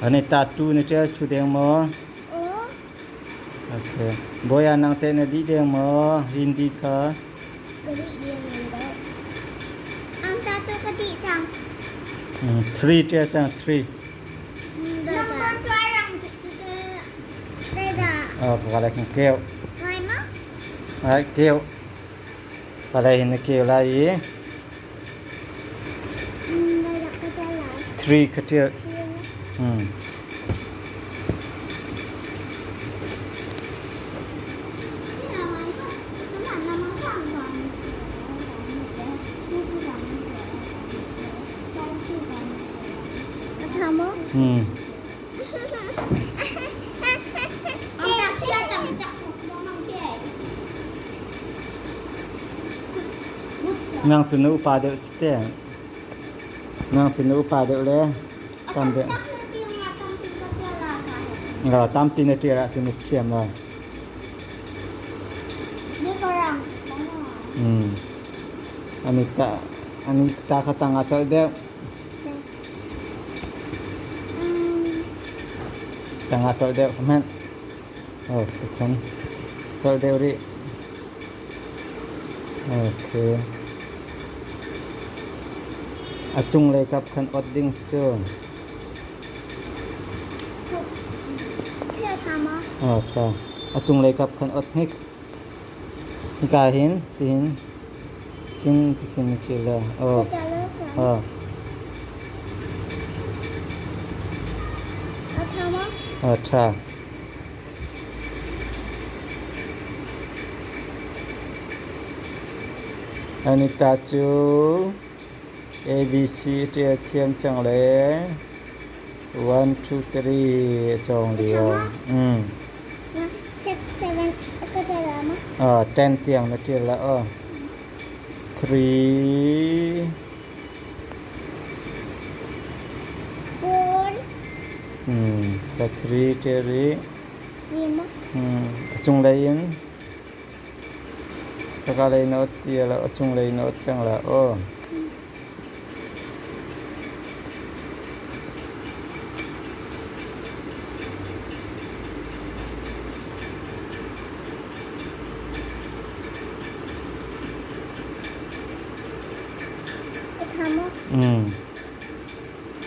Ani tattoo na ṭial thu deng maw? Okay. Bawi ah nang teh na dih deng maw? Hindi kha. Ka dih deng lo. Ang tattoo ka dih cang. Three ṭial cang, three. Number cu a rang tuk ti te. Oh, ka lai kan keu. Ngai ma? Ai keu. Ka lai hin na keu lai i. Three ka ṭial. Nang cu na upa deuh si te. Nang cu na upa deuh le tam deuh. Tampi na ṭial ahcun na thiam lai. Ani ta ani ta kha tang ah tolh deuh. Tang ah tolh deuh hmanh. Oh, tukhan. Tolh deuh rih. Okay. A cunglei kap khan ot ding si cu. Oh, tha. A cunglei kap khan ot hnik. Hika hin, tihin, khin tikhin na ṭial le. Oh. Oh. Oh, tha. Anita cu ABC ṭial thiam cang le 1, 2, 3 a cawng lio. 6, 7, 10 tiang na ṭial la aw. 3 4 3 ṭial rih. A cunglei in kaka lei na ot ti la a cunglei na ot cang la aw.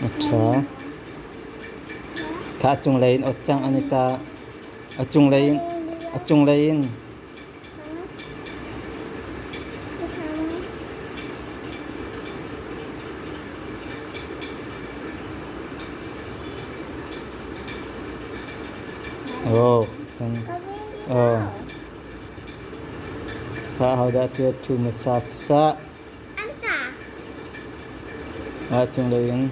A ṭha. Kha a cunglei in ot cang an i ta. A cunglei in a cunglei in. Oh, kan oh. Kha hodah ṭiat ṭhu hmasa sah. A cunglei in.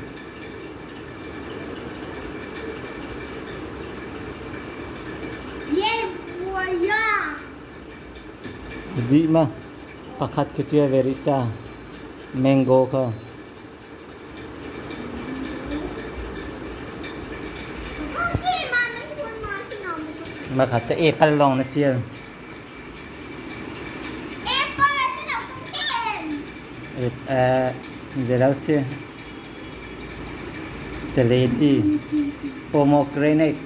Dih ma pakhat ka ṭial ve rih ca. Mango kha. Mah kha ca apple lawng na ṭial. Zei si? Caleti. Pomegranate.